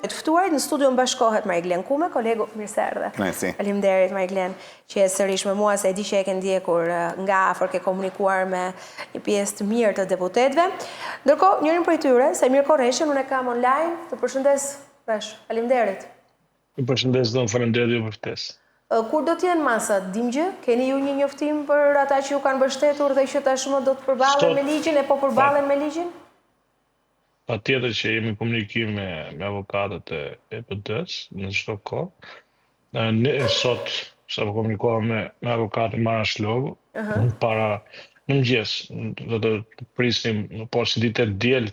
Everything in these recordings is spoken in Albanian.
Të ftuarit në studio më bashkohet Mariglen Kume, kolegu, mirë se erdhe. Kënaqësi. Faleminderit Mariglen që je sërish me mua, se e di që e ke ndjekur nga afër, ke komunikuar me një pjesë të mirë të deputetëve. Ndërkohë, njërin prej tyre, Saimir Korreshin, unë e kam online, të përshëndes Resh. Faleminderit. Ju përshëndes dhe unë faleminderit ju për ftesë. Kur do të jenë masat, dimë gjë? Keni ju një njoftim për ata që ju kanë mbështetur dhe që tashmë do të përballen me ligjin e po përballen me ligjin? Patjetër që jemi në komunikim me me avokatët e e PD-së në çdo kohë. Ne sot sapo komunikova me me avokatin Marash Logu, uh -huh. para në mëngjes do të prisnim, po si ditë e diel,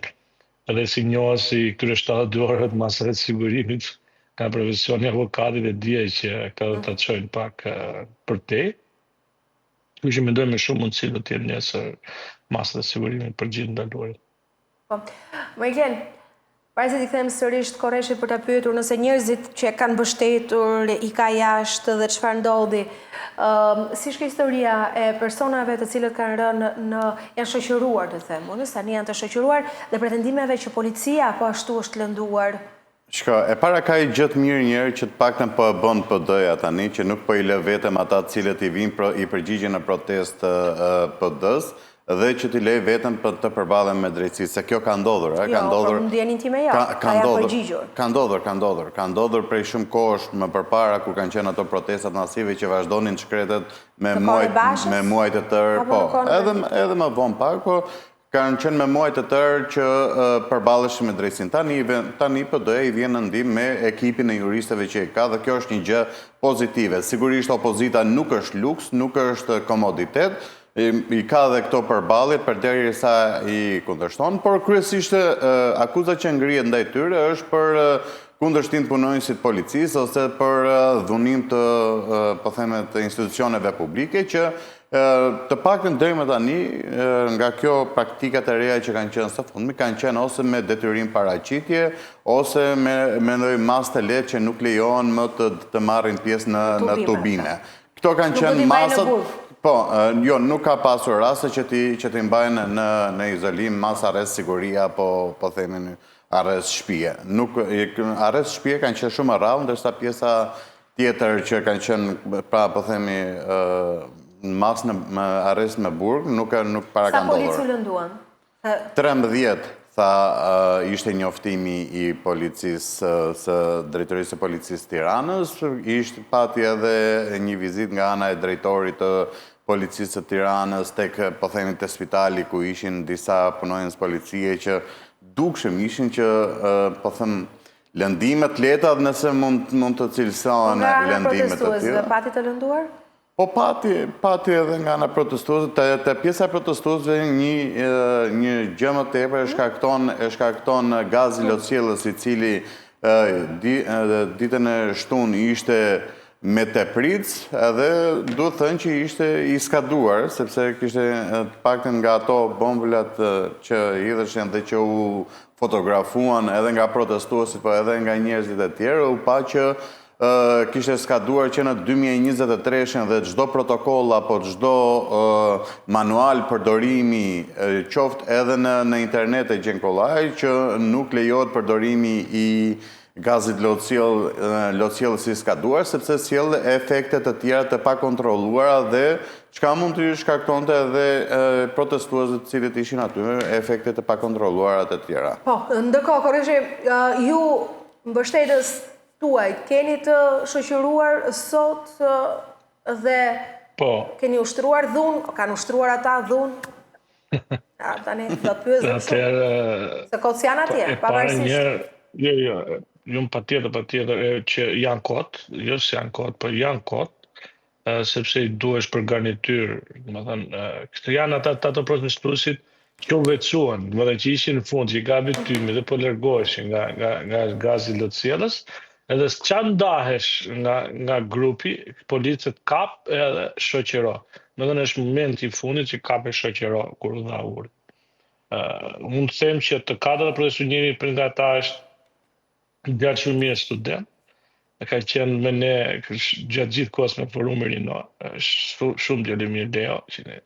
edhe si njohës i këtyre 72 orëve të masave të sigurimit nga profesioni i avokatit e dija që këta do ta çojnë pak përtej. Kështu që mendoj me shumë mundësi do të jenë nesër masat e sigurimit për gjithë ndaluarit. Po. Mariglen, para se t'i kthehem sërish Korreshit për ta pyetur nëse njerëzit që e kanë mbështetur i ka jashtë dhe çfarë ndodhi, ëm si është historia e personave të cilët kanë rënë në janë shoqëruar, të them unë, tani janë të shoqëruar dhe pretendimeve që policia po ashtu është lënduar. Shiko, e para ka një gjë të mirë njëherë që të paktën po e bën PD-ja tani, që nuk po i lë vetëm ata të cilët i vijnë pro, i përgjigjen në protestë PD-së dhe që t'i lejë vetëm për të përballen me drejtësi, se kjo ka ndodhur, ë, ka Jo, ndodhur. për dijeninë time jo, Ka, ka ka janë ndodhur, përgjigjur. ka ndodhur, ka ndodhur, ka ndodhur prej shumë kohësh më përpara kur kanë qenë ato protestat masive që vazhdonin të shkretët me Në kohën muaj e Bashës? me muaj të tërë, Apo po, në kohën e edhe edhe më vonë pak, po Kanë qenë me muaj të tërë që përballeshin me drejtësinë. Tani tani PD-ja i vjen në ndihmë me ekipin e juristëve që e ka dhe kjo është një gjë pozitive. Sigurisht opozita nuk është luks, nuk është komoditet, i ka dhe këto përballje përderisa i kundërshton, por kryesisht akuza që ngrihet ndaj tyre është për kundërshtim të punonjësit të policisë ose për dhunim të, po themi, të institucioneve publike që Të paktën deri më tani, nga kjo praktikat e reja që kanë qenë së fundmi, kanë qenë ose me detyrim paraqitje, ose me me ndonjë masë të lehtë që nuk lejohen më të të marrin pjesë në në tubime. Këto kanë qenë masat, po, jo, nuk ka pasur raste që t'i që t'i mbajnë në në izolim, masë arrest sigurie apo po themi arrest shtëpie. Nuk arrest shtëpie kanë qenë shumë rrallë, ndërsa pjesa Tjetër që kanë qenë, pra po themi, në masë në arrest me burg, nuk nuk para ka ndodhur. Sa policë u lënduan? 13, tha, ishte njoftimi i policisë së drejtorisë së policisë Tiranës, ishte pati edhe një vizitë nga ana e drejtorit të policisë së Tiranës tek po themi te spitali ku ishin disa punonjës policie që dukshëm ishin që po them Lëndime të lehta nëse mund mund të cilësohen Po nga ana lëndime të protestuesve, tilla. pati të lënduar? Po pati, pati edhe nga ana protestuesve, te, te pjesa e protestuesve një një gjë më tepër e shkakton e shkakton gazi lotsjellës i cili di, ditën e shtunë ishte me tepricë edhe duhet thënë që ishte i skaduar, sepse kishte të paktën nga ato bombolat që hidheshin dhe që u fotografuan edhe nga protestuesit, po edhe nga njerëzit e tjerë, u pa që kishte skaduar që në 2023-shin dhe çdo protokoll apo çdo manual përdorimi, qoftë edhe në në internet e gjen kollaj, që nuk lejohet përdorimi i gazit lotsjellës i skaduar, sepse sjell efekte të tjera të pakontrolluara dhe çka mund të shkaktonte edhe protestuesve të cilët ishin aty, efekte të pakontrolluara të tjera. Po, ndërkohë, Korreshi, ju mbështetës tuaj, keni të shoqëruar sot dhe po. keni ushtruar dhunë, kanë ushtruar ata dhunë? A, tani, do të pyes dhe kështu. Se kot s'janë atje, po, pavarësisht. Jo, jo, jo, patjetër, patjetër, që janë kot, jo se janë kot, po janë kot, sepse i duhesh për garnityrë, domethënë, këto janë ata ata të protestuesit që u veçuan, domethënë që ishin në fund, që i kapi tymi dhe po largoheshin nga nga nga gazi lotsjellës, edhe ça ndahesh nga nga grupi, policët kap edhe shoqëro. Domethënë është momenti i fundit që kap e shoqëro kur u dha urdhri. Uh, unë të them që të katër protestues njëri për nga ata është djalë shumë mirë student, e ka qenë me ne gjatë gjithë kohës me forumin rinor, është shumë djalë i mirë Leo, që ne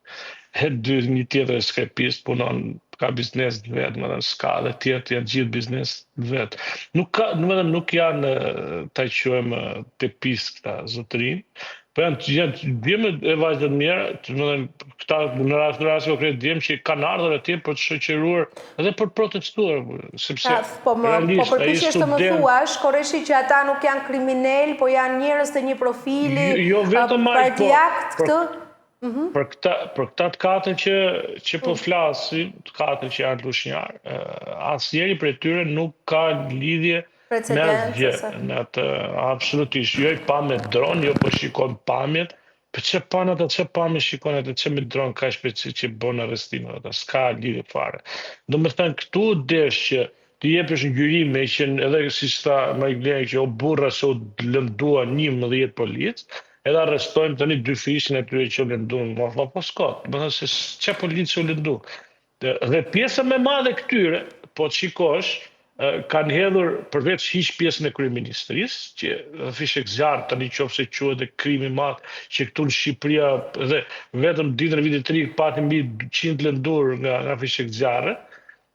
e dy një tjetër skrepist punon ka biznes të vet, domethënë s'ka dhe tjerë janë gjithë biznes të vet. Nuk ka, domethënë nuk janë ta quajmë të pisë këta zotërinj, po janë janë djem e vajza të mira, domethënë këta në rast në rast konkret djem që kanë ardhur atje për të shoqëruar dhe për të protestuar, sepse Ta, po më po përpiqesh të më thuash, Korreshi që ata nuk janë kriminelë, po janë njerëz të një profili jo, jo vetëm po, partiak këtë. Mhm. Për këta, për këta të katër që, që po mm. flasim, të katër që janë lushnjarë, asnjëri prej tyre nuk ka lidhje me asgjë në atë, absolutisht, jo i pamë me dron, jo po shikon pamjet, po ç'e panë ata, ç'e pamje shikon ata, ç'e me dron kaq shpejt që bën arrestimet ata, s'ka lidhje fare. Domethënë, këtu desh që të jepësh ngjyrime që edhe siç tha Maigleni që o burra se u lëndua 11 policë, edhe arrestojmë tani dyfishin e atyre që u lënduan, ma po po s'ka, domethënë se ç'a policë u lëndu. Dhe pjesa më e madhe e këtyre, po të shikosh, kanë hedhur përveç hiq pjesën e kryeministrisë, që fishekzjarr tani qoftë se quhet dhe krimi i madh që këtu në Shqipëria dhe vetëm ditën e vitit të ri pati mbi 100 lëndur nga nga fishekzjarre,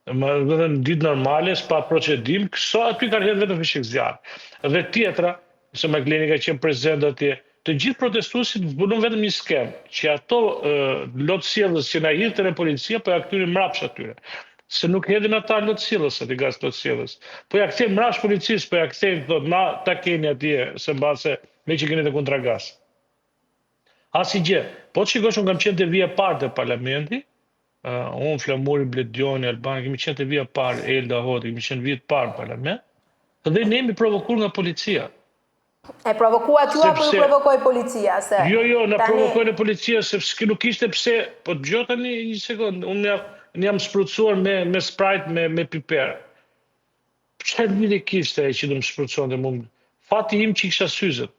Domethënë në ditë normale, s'pa procedim, këso aty kanë hedhur vetëm fishekzjarr. Dhe tjetra, se Magleni ka qenë prezent atje, të gjithë protestuesit zbulun vetëm një skemë, që ato lotsjellës që na hidhte ne policia, po ja kthyenin mbrapsht atyre. Se nuk hedhin ata lotsjellës, aty gaz lotsjellës. Po ja kthejnë mbrapsht policisë, po ja kthejnë, thotë, na ta keni atje, se mbase meqë keni dhe kontragas. Asnjë gjë. Po të shikosh, unë kam qenë te vija e parë te parlamenti, Uh, unë, Flamuri, Bledioni, Albana, kemi qenë te vija e parë, Elda Hoti, kemi qenë vijë të parë në parlament, dhe ne jemi provokuar nga policia. E provokuat ju apo ju provokoi policia? Se jo, jo, na tani... provokoi në policia, sepse nuk ishte pse, po dëgjo tani një sekond, unë jam, jam sprucuar me, me Sprite, me, me piper. Çfarë lidhje kishte ai që do më spruconte mu? Fati im që kisha syzet.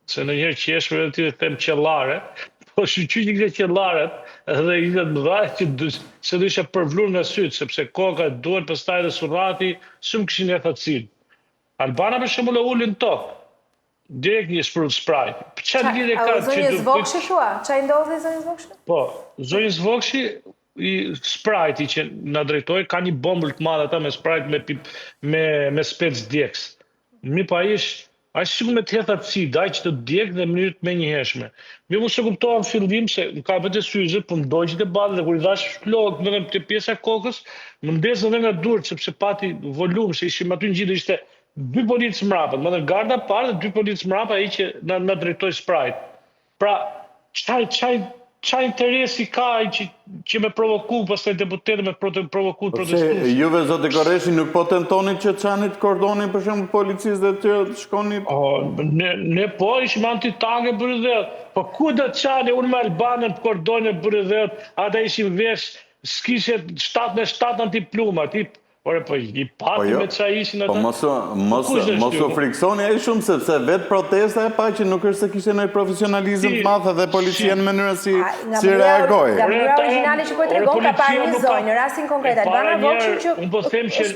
Se ndonjëherë qesh me ti dhe them qellare, po shyqyr që kisha qellaret dhe isha të mëdha që do, se do isha përvlur nga sytë, sepse koka duhet pastaj dhe surrati, s'më kishin hedh acid. Albana për shembull e ulën në tokë. Direkt një spruc Sprite. Çfarë lidhje ka që zonjës Vokshi thua? Ça i ndodhi zonjës Vokshi? Po, zonjës Vokshi i Sprite që na drejtoi ka një bombël të madhe ata me Sprite me pip, me me spec djegs. Mirëpo ai është ai sikur me të hedh acid, ai që të djeg dhe në mënyrë të menjëhershme. Mirë unë s'e kuptova në fillim se më ka vetë syzet, po më dogjën të ballit dhe kur i dhash flok, domethënë te pjesa e kokës, më ndezën dhe nga duart sepse pati volum se ishim aty ngjitur ishte Dy policë mbrapa, domethënë garda parë dhe dy policë mbrapa ai që na na drejtoi Sprite. Pra, ça ça ça interesi ka ai që që me provoku pastaj deputetët me prote, provoku po protestuesit. Pse juve zoti Korreshi nuk po tentonit që çanit kordonin për shembull policisë dhe të shkonit? O, ne ne po ishim antitanke buri dheu. Po ku do të çani unë me Albanën kordonin e buri dheut, ata ishin vesh s'kishe 7 me 7 antipluma, ti Ore, po i pati po jo, me ça ishin ata? Po mos, mos, mos u friksoni aq shumë, sepse vetë protesta e pa që nuk është se kishte ndonjë profesionalizëm të madh dhe policia në mënyrën si, si reagoi. Nga mënyra origjinale që po e tregon, ka parë një zonjë, në rastin konkret, Albana Vokshi që... Unë po them që,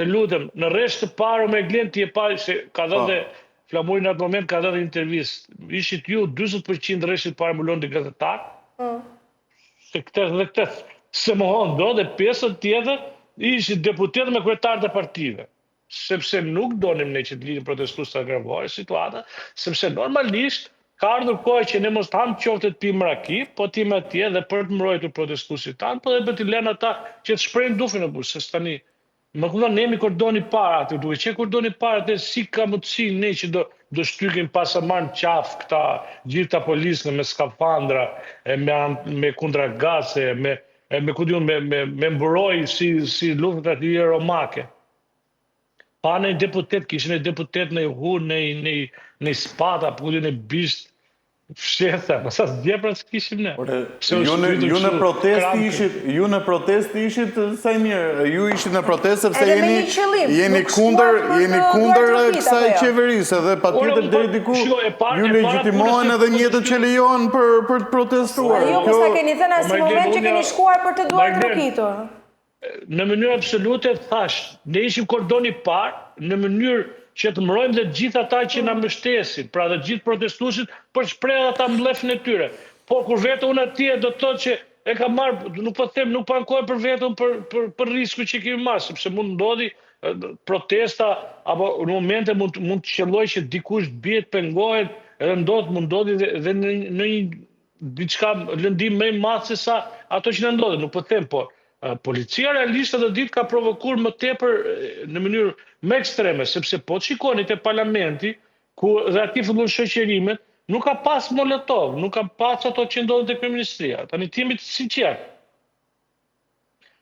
të lutem, në rresht të parë me Glen ti e pa, se ka dhënë po. dhe Flamuri në atë moment ka dhënë intervistë. Ishit ju 40% rreshtit parë mbulon të gazetar, mm. Se këtë dhe këtë s'e mohon dot dhe pjesën tjetër ishin deputetë me kryetarët e partive. Sepse nuk donim ne që të linim protestues të agravohej situata, sepse normalisht ka ardhur koha që ne mos të hamë qofte të pimë raki, po të jemi atje dhe për të mbrojtur protestuesit tanë, po dhe për t'i lënë ata që të shprehin dufin e burrë, se tani Më kupton, ne jemi kordoni i parë aty, duke qenë kordoni i parë aty, si ka mundësi ne që do do shtykim pas e marrë në qafë këta gjithë këta policë me skafandra, e me me kundragase, me e me ku di unë me me me mburojë si si luftërat romake. Pa një deputet, kishin një deputet në hu, në në në spata, po ku di unë bisht Fshehta, po sa djepra s'kishim ne. Ore, ju në ju në protestë ishit, ju në protestë ishit Saimir, ju ishit në protestë sepse jeni jeni kundër, jeni kundër kësaj jo? qeverisë edhe patjetër deri diku ju legjitimohen edhe mjetet që lejohen për për të protestuar. Jo, po s'e keni thënë asnjë moment që keni shkuar për të duartrokitur. Në mënyrë absolute thashë, ne ishim kordoni i parë në mënyrë që të mbrojmë dhe të gjithë ata që na mbështesin, pra dhe të gjithë protestuesit për të shprehur ata mllefin e tyre. Por kur vete unë atje do të thotë që E kam marrë, nuk po them, nuk po ankohem për veten për për për riskun që kemi marrë, sepse mund të ndodhi protesta apo në momente mund mund të qëllojë që dikush të bie të pengohet, edhe ndodh, mund ndodhi dhe, dhe në, në një diçka lëndim më i madh se sa ato që na ndodhin, nuk po them, por policia realisht atë ditë ka provokuar më tepër në mënyrë më ekstreme, sepse po të shikoni te parlamenti, ku dhe aty fillon shoqërimet, nuk ka pas molotov, nuk ka pas ato që ndodhin te kryeministria. Tani të jemi të sinqertë.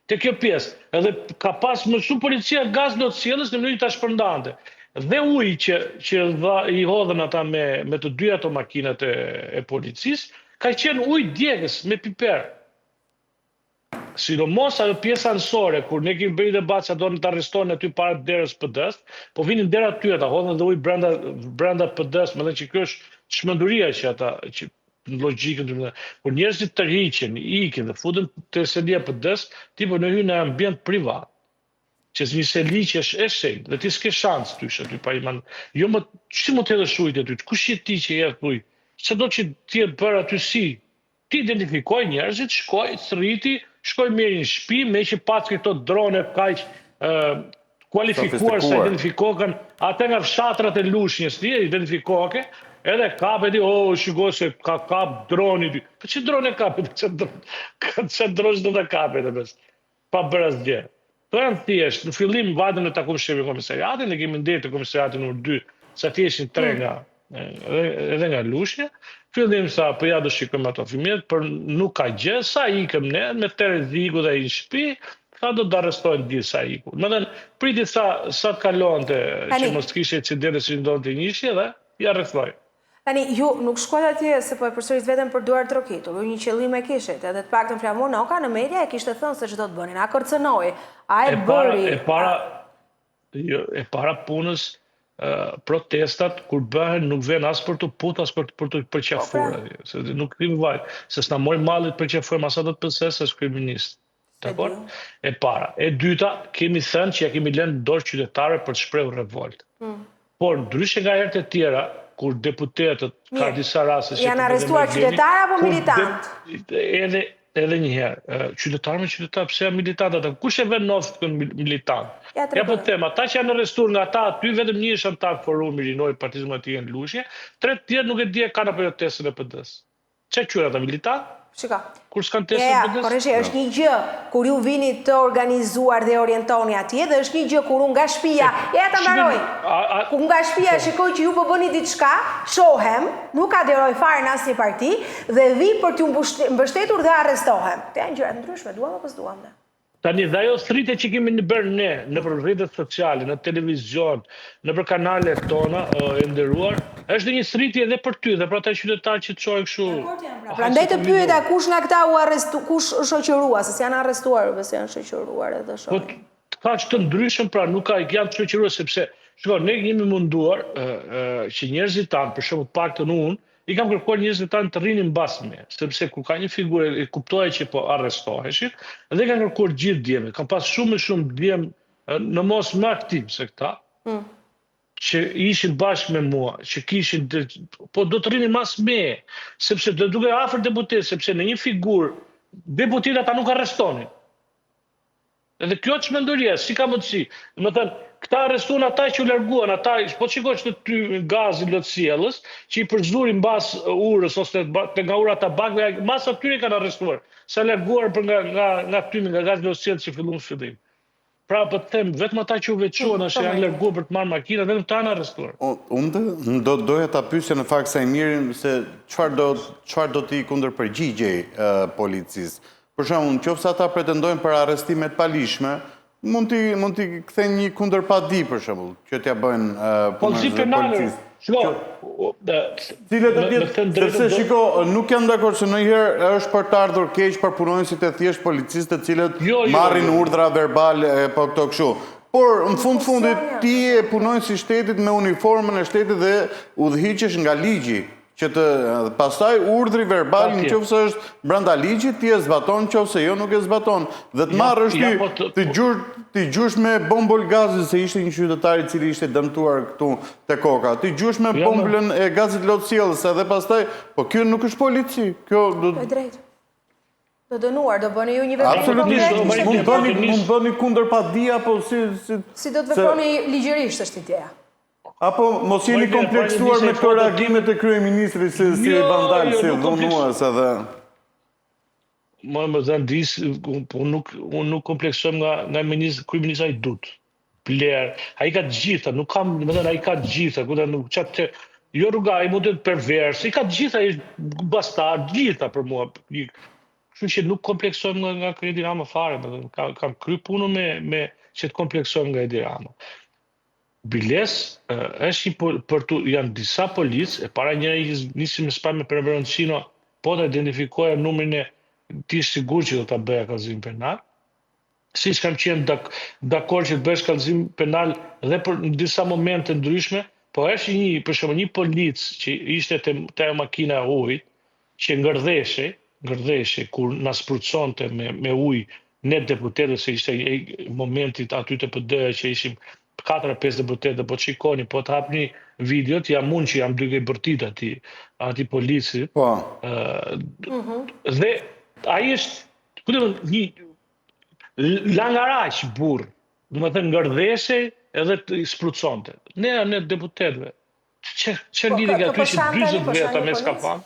Te kjo pjesë, edhe ka pas më shumë policia gaz lotsjellës në mënyrë që ta shpërndante. Dhe uji që që dha, i hodhën ata me me të dy ato makinat e, e policisë, ka qenë ujë djegës me piper. Sidomos ajo pjesa anësore, kur ne kemi bërë debat se donin të arrestonin aty para derës PD-s, po vinin deri aty ata, hodhën dhe ujë brenda brenda PD-s, më thënë që kjo është çmenduria që ata që në logjikën të kur njerëzit tërhiqen, ikin dhe futen te selia e PD-s, ti po në hyn në ambient privat, që është një seli që është e shenjtë dhe ti s'ke shans të hysh aty pa iman. Jo më si mund të hedhësh ujë aty? Kush je ti që hedh ujë? Se do që ti e bërë aty si? Ti identifikoj njerëzit, shkoj, thërriti, shkoj merri në shtëpi, me që paske këto drone kaq ë kualifikuar sa identifikokan ata nga fshatrat e Lushnjës, ti identifikoke, edhe kape ti, oh, shiko se ka kap droni ti. Po ç'i drone kape, ç'i dron, ç'i dron do ta kape të bes. Pa bërë asgjë. Këto janë thjesht, në fillim vajtëm në takum shefin e komisariatit, ne kemi ndenjur te komisariati numër 2, sa ti ishin tre mm. nga edhe, edhe nga Lushnja. Fillim sa po ja do shikojmë ato fëmijët, por nuk ka gjë, sa ikëm ne me terezi iku dhe i në shtëpi, tha do të arrestojnë gjithë sa iku. Më thënë, priti sa sa të kalonte që mos të kishte incidente si ndonte njëshi dhe i arrestoi. Tani, ju nuk shkuat atje se po e përsëris veten për duartrokitur, ju një qëllim e kishit, edhe të paktën Flamur Noka në media e kishte thënë se ç'do të bënin, a kërcënoi, a e bëri? E para, jo, e para punës, protestat kur bëhen nuk vjen as për të puth as për për të përqafuar po, pra. se nuk kemi vajt, se s'na mori malli të përqafojmë as atë të PS-së as kryeministrin. Dakor? E para. E dyta, kemi thënë që ja kemi lënë dorë qytetarëve për të shprehur revolt. Mm. Por ndryshe nga herët e tjera, kur deputetët ka disa raste që janë arrestuar qytetarë apo militantë? Edhe edhe një herë, qytetarë me qytetarë, pse janë militantë ata? Kush e vendos këtë militant? Ja, ja po them, ata që janë arrestuar nga ata aty vetëm një është anëtar forumi rinor i Partisë Demokratike në Lushnjë, tre të tjerë nuk e di e kanë apo jo testën e PD-së. Ça quhen ata militant? Shiko. Kur s'kan testën e PD-së? Korreshi, është një gjë kur ju vini të organizuar dhe orientoni atje dhe është një gjë kur unë nga shtëpia, ja ta mbaroj. Kur nga shtëpia po. shikoj që ju po bëni diçka, çohem, nuk aderoj fare në asnjë parti dhe vij për t'ju mbështetur dhe arrestohem. Këto janë gjëra të ndryshme, duam apo s'duam ne? Tani dhe ajo thërritje që kemi në bërë ne, nëpër rrjetet sociale, në televizion, nëpër kanalet tona, e nderuar, është një thërritje edhe për ty dhe për ata qytetarë që të çohen kështu. Dakord jam pra. Prandaj të pyeta kush nga këta u arrestu, kush u shoqërua, se s'janë arrestuar, se janë shoqëruar edhe shohim. Po të thash të ndryshëm pra, nuk ka janë të shoqëruar sepse shiko, ne jemi munduar që njerëzit tanë, për shembull paktën unë, I kam kërkuar njerëzve tanë të rrinin mbas meje, sepse kur ka një figurë e kuptoja që po arrestoheshin, dhe kam kërkuar gjithë djemtë. Kam pas shumë e shumë djem në mos më aktiv se këta, mm. që ishin bashkë me mua, që kishin, po do të rrinin mas meje, sepse do duke afër deputet, sepse në një figurë deputet ata nuk arrestonin. Edhe kjo çmenduria, si ka mundësi? Domethënë, këta arrestuan ata që u larguan, ata, po të shikosh të ty gazin lotsjellës, që i përzuri mbas urës ose te nga ura Tabakëve, mas atyre i kanë arrestuar, se larguar për nga nga nga tymi, nga gazi lotsjellës që filluan në fillim. Pra po të them, vetëm ata që u veçuan ose janë larguar për të marrë makina, vetëm ta janë arrestuar. Unë do doja ta pyesja në fakt Saimirin se çfarë do çfarë do t'i kundërpërgjigjej policisë. Për shembull, në qoftë se ata pretendojnë për arrestime të paligjshme, mund t'i mund t'i kthejnë një kundërpadi për shembull, që t'ia bëjnë punonjësve të policisë. Shiko, cilët të tjetë, sepse shiko, nuk jam dakord se ndonjëherë është për të ardhur keq për punonjësit e thjeshtë të policisë të cilët jo, jo, marrin jo. urdhra verbal e po këto kështu. Por, në fund fundit, ti je punonjës i shtetit me uniformën e shtetit dhe udhëhiqesh nga ligji. Që të pastaj urdhri verbal në qoftë se është brenda ligjit, ti e zbaton, në qoftë se jo nuk e zbaton. Dhe të marrësh ty, po të po- t'i gjush me bombol gazi, se ishte një qytetar i cili ishte dëmtuar këtu te koka. T'i gjush me bombolën e gazit lotsjellës, edhe pastaj, po kjo nuk është polici. Kjo do E drejtë. Të dënuar, do bëni ju një veprim Absolutisht, mund bëni mund bëni kundërpadi apo si si Si do të veproni ligjërisht është ideja. Apo mos jeni kompleksuar me këto reagimet e kryeministrit si si jo, vandal, jo, si dhunues edhe. Më më dhënë dis, po nuk unë nuk kompleksohem nga nga ministri, kryeministri ai dut. Bler, ai ka të gjitha, nuk kam, domethënë ai ka të gjitha, ku nuk çat jo rruga, ai mund të jetë pervers, i ka të gjitha, ai është bastard, të gjitha për mua. Kështu që nuk kompleksohem nga nga Edi Rama fare, domethënë kam kam kry punën me me që të kompleksohem nga Edi Rama. Biles, është një për tu, janë disa policë, e para njëra i nisi me spray me peperoncino, po ta identifikoja numrin e tij sigurt që do ta bëja kallëzim penal. Siç kam qenë dak, dakord që të bësh kallëzim penal dhe për në disa momente ndryshme, po është një, për shembull, një polic që ishte te, te ajo makina e ujit, që ngërdheshej, ngërdheshej kur na spruconte me me ujë ne deputetët se ishte ai momenti aty te PD-ja që ishim 4 a 5 deputetë dhe po të shikoni, po të hapni videot, jam unë që jam duke i bërtit atij, atij policit. Po. Ë dhe ai është, ku di unë, një langaraq burr, domethënë ngërdheshej edhe të spruconte. Ne ne deputetëve. Çe çe Po, lidhje kë, ka kë aty po që shan tani, 40 po shan veta një me polic? skafan?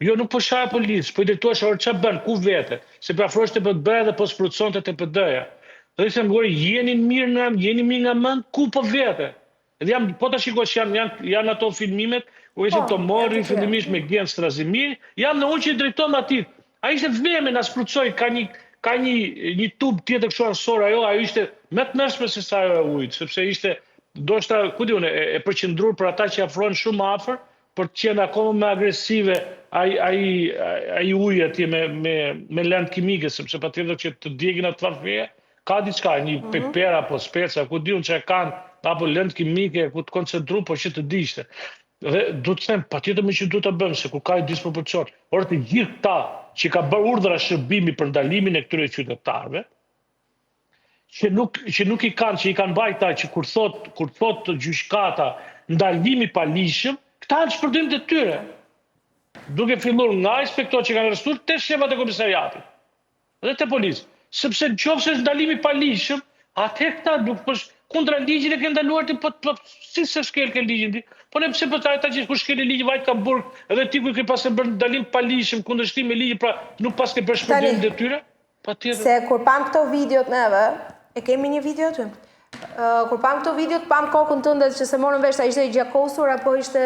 Jo, nuk po shaja polic, po i drejtohesh ore ç'a bën, ku vete? Se po afrohesh te PD-ja dhe po spruconte te PD-ja. Dhe i them, ore, jeni mirë nga, jeni mirë nga mend, ku po vete? Edhe jam, po ta shikosh janë janë janë ato filmimet ku Po, ishin janë të Tomorri tjerë. fillimisht me Gent Strazimir, jam dhe unë që i drejtohem atij. Ai ishte veme na sprucoi, ka një ka një një tub tjetër kështu anësor ajo, ajo ishte më të tmerrshme se sa ajo e ujit, sepse ishte ndoshta, ku di unë, e, e përqendruar për ata që afrohen shumë afër, për të qenë akoma më agresive ai ai ai uji atje me me me lëndë kimike, sepse patjetër që të djegin atë farë feje, ka diçka, një piper apo speca, ku di unë çka kanë, apo lëndë kimike ku të koncentru, po që të digjte. Dhe du të them, patjetër më që duhet ta bëjmë, se kur ka një disproporcion, por të gjithë këta që ka bërë urdhra shërbimi për ndalimin e këtyre qytetarëve, që nuk që nuk i kanë, që i kanë mbajtur që kur thot kur thot gjykata ndalimi pa ligjshëm, këta janë shpërdorim detyre. Duke filluar nga inspektorët që kanë arrestuar te shefat e komisariatit dhe te policë. Sepse në qoftë se është ndalimi pa ligjshëm, atëherë këta nuk po kundra ligjit e ke ndaluar ti, po, po si se shkel ke ligjin ti? Po ne pse po ta ata që kur shkeli ligjin vajt ka burg, edhe ti kur ke pasë bërë ndalim pa ligjshëm, kundërshtim me ligjin, pra nuk pas ke bërë shpërdorim Tani, detyre? Patjetër. Se kur pam këto videot neve, e kemi një video aty. Ë, kur pam këto videot, pam kokën tënde që se morëm vesh a ishte i gjakosur apo ishte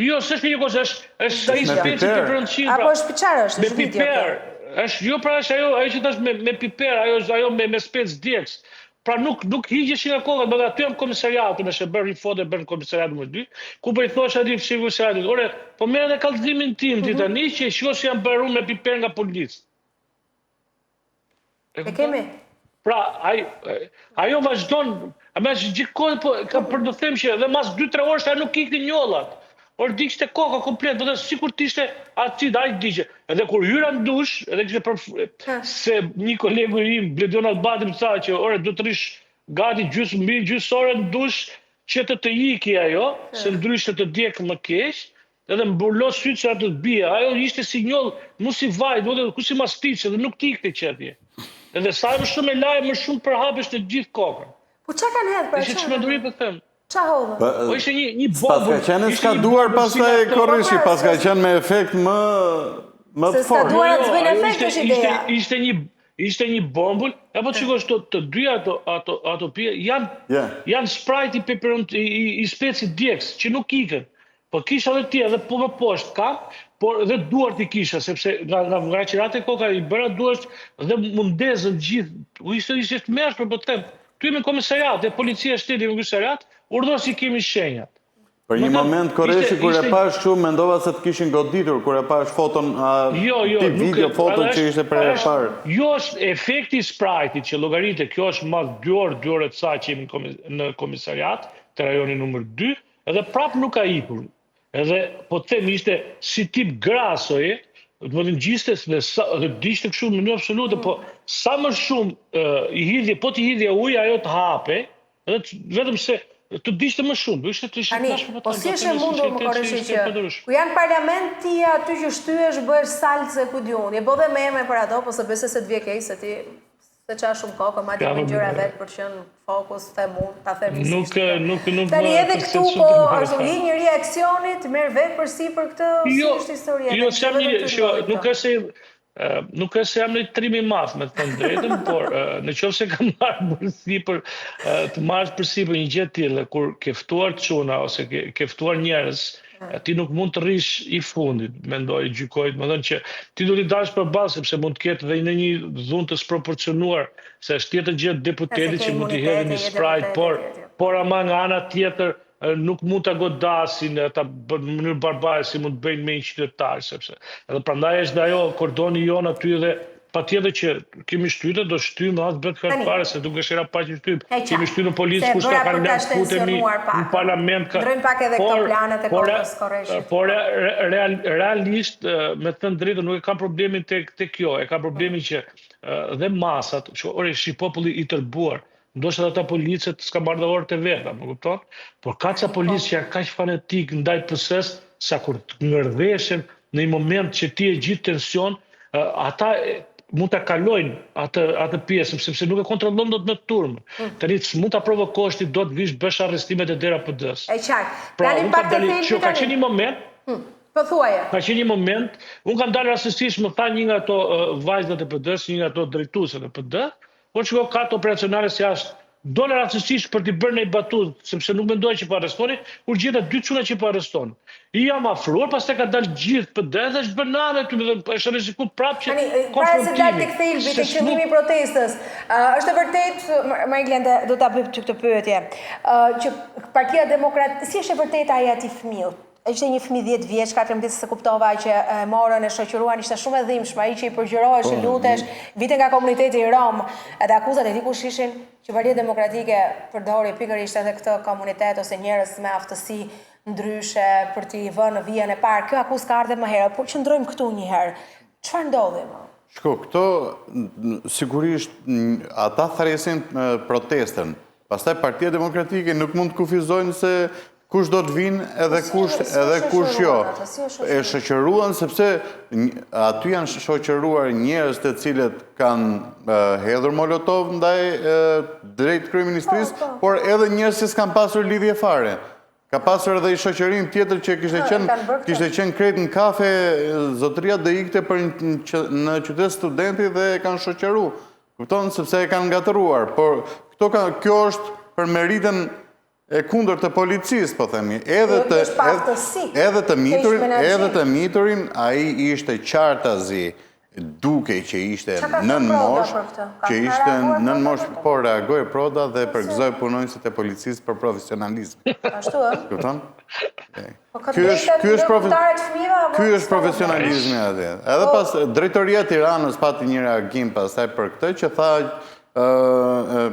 Jo, s'është një gjakosur, është është ai Me speci piper. peperoncino, apo pra. është çfarë është? Me Është video kjo. piper, është jo pra është ajo ajo që thash me me piper, ajo është ajo me me spec djegës. Pra nuk nuk hiqeshin nga koka, do aty jam komisariatin, është e bërë një foto e bërë në komisariatin numër 2, ku po i thosh atij shef komisariatit, ore, po merr edhe kallëzimin tim ti tani që shiko si jam bërë unë me piper nga policë. E E kupton? kemi. Pra, ai ajo vazhdon, a më është gjithë kohën po kam për të them që edhe mas 2-3 orësh ajo nuk ikte njollat. Por digjte koka komplet, do të sikur të ishte acid, ai digje. Edhe kur hyra në dush, edhe kishte për se një kolegu im Bledion Albati më tha që ore do të rish gati gjysmë mbi gjysmë ore në dush që të të iki ajo, se ndryshe të djeg më keq, edhe mbulo sytë se atë të bie. Ajo ishte si njoll, mu si vaj, do të ku si mastiçe dhe nuk të ikte qetje. Edhe sa më shumë e laje, më shumë përhapesh të gjithë kokën. Po çka kanë hedh pra? Ishte çka? çmenduri po them. Qa hodhën? Po ishte një një Pas ka bombë. qenë e ishte një skaduar bombë si pastaj nga ato- Korreshi, Po, pra, pas ka se- qenë me efekt më më Se të fortë. skaduar Jo, atë s'bëjnë ajo efekt ishte është ishte ideja. ishte një ishte një bombul, e po të shikosh të, të dyja ato ato ato pije janë Ja. janë Sprite i peperon i, i, i specit djegës që nuk ikën. Po kisha edhe ti edhe po më poshtë kam, por edhe duart i kisha sepse nga nga nga qirat e koka i bëra duart dhe mu ndezën gjithë. U ishte ishte tmerrshme po të them. Ty jemi në komisariat, dhe policia e shtetit në komisariat, urdhëro si kemi shenjat. Për një Më thënë, moment Korreshi ishte- kur e ishte- pash kështu mendova se të kishin goditur kur e pash foton a, Jo, jo, ti nuk video e- foton edhe që është- ishte për herë është- parë. Jo është efekti i Sprite-it që llogaritet, kjo është mas 2 orë, 2 orë e ca që jemi në komis- në komisariat, të rajoni numër 2, edhe prap nuk ka ikur. Edhe po të them ishte si tip grasoje, do të thënë gjiste dhe sa dhe dishte kështu në mënyrë absolute, po sa më shumë e, i hidhje, po ti hidhje ujë, ajo të hape, edhe të, vetëm se Të dishte më shumë, ishte të ishte Tani, po si është e mundur më Korreshi që ku janë parlament ti aty që shtyesh bëhesh salcë e ku di unë. Je bo dhe meme për ato, po se besoj se të vjen keq se ti s'e çan shumë kokën, madje bën gjëra vetë për të qenë fokus, them unë, ta them Nuk nuk nuk Tani edhe këtu po ashtu je njeri i aksionit, merr vetë përsipër këtë, si jo, është historia? Jo, s'jam një, nuk është se Nuk është se jam një trim i madh, me të thënë drejtën, por në qoftë se kam marrë përsipër, të marrësh përsipër një gjë të tillë, kur ke ftuar çuna ose ke, ke ftuar njerëz, ti nuk mund të rrish i fundit, mendoj, gjykoj, domethënë që ti duhet t'i dalësh përballë sepse mund të ketë dhe në një dhunë të sproporcionuar, se është tjetër gjë deputetit që mund t'i hedhin një Sprite, por por ama nga ana tjetër nuk mund ta godasin, ta bëjnë në mënyrë barbare si mund të bëjnë me një qytetar, sepse edhe prandaj është dhe ajo kordoni jonë aty dhe patjetër që kemi shtytë, do shtymë as bëhet fjalë fare se duke është hera e parë që shtymë. Kemi shtynë në policë kush ka kanë lënë futemi në parlament ka. Ndrojmë pak edhe këto planet e kokës Korreshit. Por real, realisht me të thënë drejtën nuk e kam problemin tek tek kjo, e kam problemin që dhe masat, që ore shi populli i tërbuar, Ndoshta edhe ata policët s'kanë marrë dhe orët e veta, më kupton? Por ka ca policë që janë kaq fanatikë ndaj PS-së, sa kur të ngërdheshen në një moment që ti je gjithë tension, ata mund ta kalojnë atë atë pjesë, sepse nuk e kontrollon dot me turmë. Mm. Tani s'mund ta provokosh ti do të vish bësh arrestimet e dera PD-së. E qartë. Pra, unë kam dalë, që ka qenë një moment, hmm. Po thuaje. Ka qenë një moment, unë kam dalë rastësisht, më tha një nga ato vajzat e PD-së, një nga ato drejtueset e PD, Po shiko kat operacionale si jashtë. Dola rastësisht për t'i bërë një batutë, sepse nuk mendoja që po arrestonin, kur gjeta dy çuna që po arrestonin. I jam afruar, pastaj ka dalë gjithë PD dhe është bërë nami aty, dhe është rreziku prapë që Tani, para se dalë tek thelbi, tek qëllimi i protestës, është e vërtetë, Mariglen, do ta bëj ty këtë pyetje, që Partia Demokratike, si është e vërteta e atij fëmiut? Ishte një fëmijë 10 vjeç, 14 s'e kuptova që e morën e shoqëruan, ishte shumë e dhimbshme, ai që i përgjërohesh, i po, lutesh, vinte nga komuniteti rom, edhe akuzat e di kush ishin që Partia Demokratike përdori pikërisht edhe këtë komunitet ose njerëz me aftësi ndryshe për t'i vënë në vijën e parë. Kjo akuzë ka ardhur më herët, por qëndrojmë këtu një herë. Çfarë ndodhi më? Shiko, këto sigurisht ata thërrasin protestën. Pastaj Partia Demokratike nuk mund të kufizojnë se kush do të vinë edhe po kush edhe kush jo. E shoqëruan sepse aty janë shoqëruar njerëz të cilët kanë hedhur molotov ndaj drejt kryeministrisë, po, po. por edhe njerëz që s'kanë pasur lidhje fare. Ka pasur edhe një shoqërim tjetër që kishte qenë kishte qenë krejt në kafe, zotëria do ikte për në qytet studenti dhe e kanë shoqëru. Kupton sepse e kanë ngatërruar, por këto ka kjo është për meritën e kundërt të policisë, po themi, edhe të edhe të miturin, edhe të miturin ai ishte qartazi dukej që ishte nën moshë, që ishte nën moshë, po reagoi Proda dhe përgëzoi punonjësit e policisë për profesionalizëm. Ashtu ë? Kupton? Po ky është ky është profe... Ky është profesionalizmi atje. Edhe po. pas drejtoria e Tiranës pati një reagim pastaj për këtë që tha ë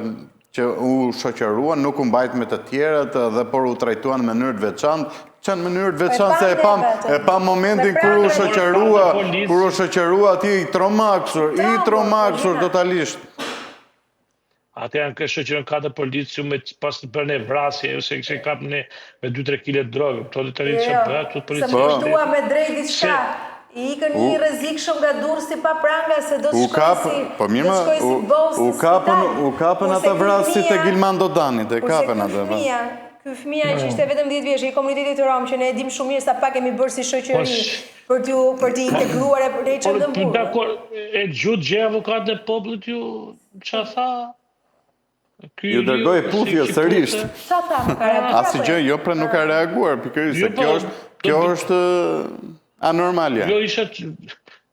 që u shoqëruan, nuk u mbajt me të tjerët dhe por u trajtuan në mënyrë të veçantë, që në mënyrë të veçantë se e pam, e pam momentin kur u shoqërua, kur u shoqërua atje i tromaksur, i tromaksur totalisht. Ata janë kë shoqëruan katër policë që me pas të bërë vrasje, ose kishte kap ne me 2-3 kile drogë, këto të tani që bëhet, të policia. Se më kujtua me drejt diçka. I ikën një i rrezikshëm nga Durrësi pa pranga se do të shkojë si po mirë do të shkojë si bos u kapën u kapën ata vrasësit e Gilman Dodanit e kapën atë. Ky fëmija, ky fëmija që ishte vetëm 10 vjeç i komunitetit rom që ne e dimë shumë mirë sa pak kemi bërë si shoqëri për t'u për t'i integruar e për t'i çuar në burg. Dakor, e dëgjuat gjë avokatin e popullit ju ça tha? Ju dërgoi puthje sërisht. Ça tha, nuk ka reaguar? Asgjë, jo, pra nuk ka reaguar, pikërisht, se jo, kjo po, është, kjo është anormalja. Jo, isha,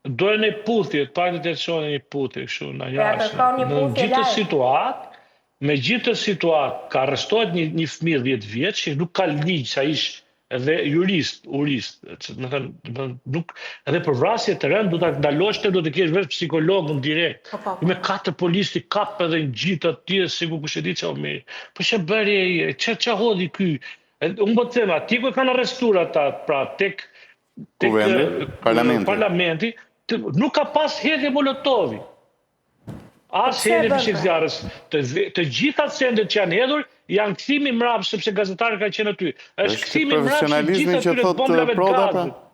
doja një puthje, të paktën të çonin një puthje, kështu, në pra, jashtë. Në gjithë situatë, me gjithë situatë, ka arrestohet një, një fëmijë 10 vjeç, që nuk ka ligj, sa ish edhe jurist, urist, që do të thënë, nuk edhe për vrasje të rëndë do ta ndalosh të do të kesh vetë psikologun direkt. Po, po, po. Me katër policë ti kap edhe ngjit atje sikur kush e di çfarë mirë. Po ç'e bëri ai, ç'a ç'a hodhi ky? Unë po të them, aty ku e kanë arrestuar ata, pra tek tek Kuvendi, parlamenti. parlamenti, të, nuk ka pas hedhje molotovi. As hedhje fishekzjarrësh. Të, të gjitha sendet që janë hedhur janë kthimi mbrapsht sepse gazetarët kanë qenë aty. Është kthimi mbrapsht i gjithë atyre bombave të pra? gazit.